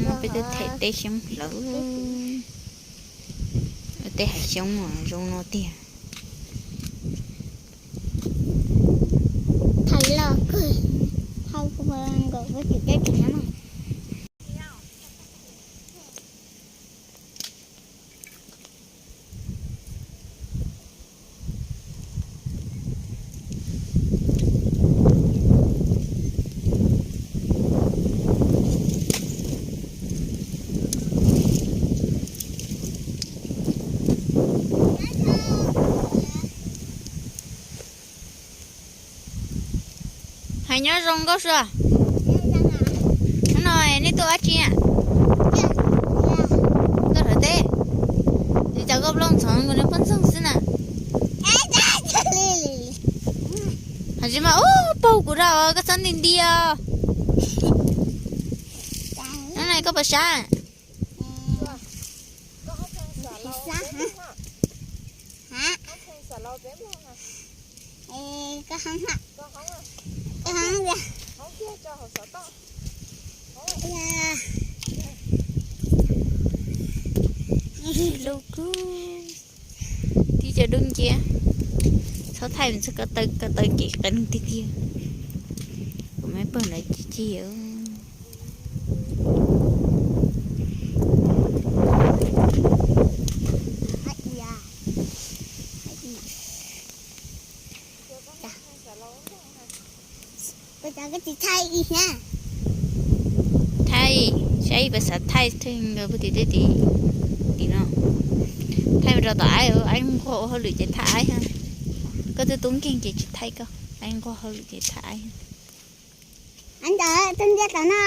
Peb twb them teb xyoob hlawv, tej hav xyoob zoo no tiag. Hais nyob zoo Nkauj Sua. Hnub no nej tuaj ua dab tsi? Tuaj hlawv teb. Ces cas koj plaub ntxhov nkaus nws poj ntxoog xwb na. Hais tsis mas ub paug kuv rau koj txhob nti nti os. Hnub no koj puas sab? Lub kub, tib co dub nciab, txhob thaij, ko taw ko taw ces qees tiag tiag. Kuv me pawg ntawd ci ci. Thaij, saib pes xav thaij, thaij nkawd pug tim tej tim, tim no. Thaij rau tom aib, aib nquag ua hauj lwm ces thaij aib. Koj twb tub nkeeg ces tsis thaij koj, aib nquag hauj lwm ces thaij aib. Ntawd tus ntiag tom no.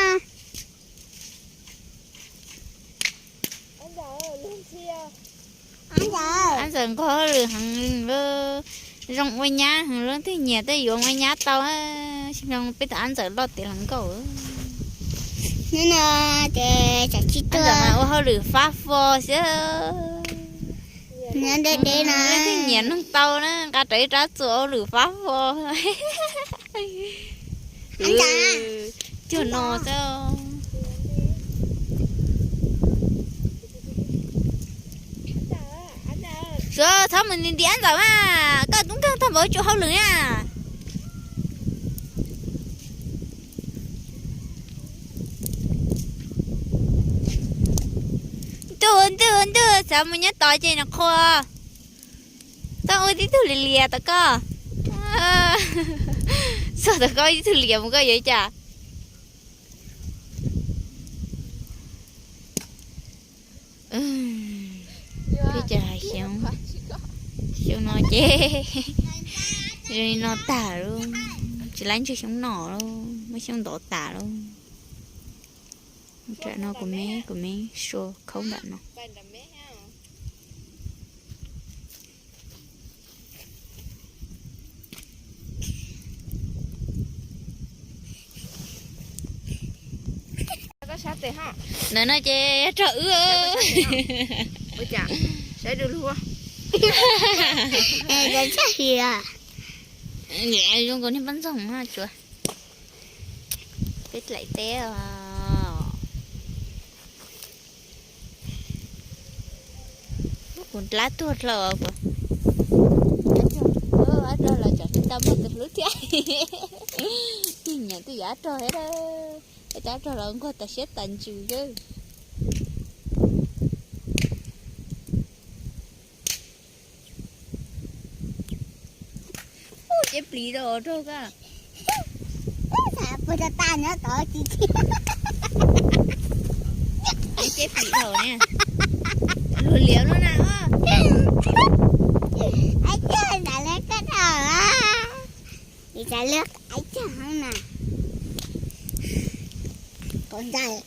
Ab ntxawm nquag hauj lwm heev, zoo ua nyab heev, leej twg nyiam tej yuav ua nyab tau. Peb tus ab ntxawm loj tiav hluas nkauj. Hnub no ces tsam tsis tuaj ua hauj lwm fab fo xwb. Nyob deb deb no, leej twg nyiam neeg tau na nqa rawv ib rab txuas ua hauj lwm fab fo. Cuag no xwb. Suav, txhob mus nti nti ab ntxawm mas, koj tub nkeeg tag npaum tsuas hauj lwm na. Ntuj ntuj ntuj, xav mus nyob tod ces nws qhua. Txhob ua tib tug lias lias tom koj. Txog tom koj ib tug lias mus koj yuav cas? Thiab cas xyoo, xyoo no ces zoo li no tag lauj, tsis laib ntswg xyoob no lauj, muab xyoob ntov tas lauj. Nram no kuv me, kuv me sua khaub nram no. Ntawm no ces yog rog wb. Zoo nkaus niag pab ntxoog na tsuav. Peb dlaim teb os. Kuv dlab tuag dlhau os kuv. Ab rog los tsam tsis tau muaj tus hlub thiab. Tig nyiam twj ywm ab rog thiab. Ab rog los nquag tas siab tas ntsws xwb. Ub, ceb plis rau rog koj. Puas tau tas nyob tod ci ci. Ceb plis rau ne. Luag liam no na. Aib cag nram lawv koj rau. Li cas lawv aib cag heev na. Qhov ntawd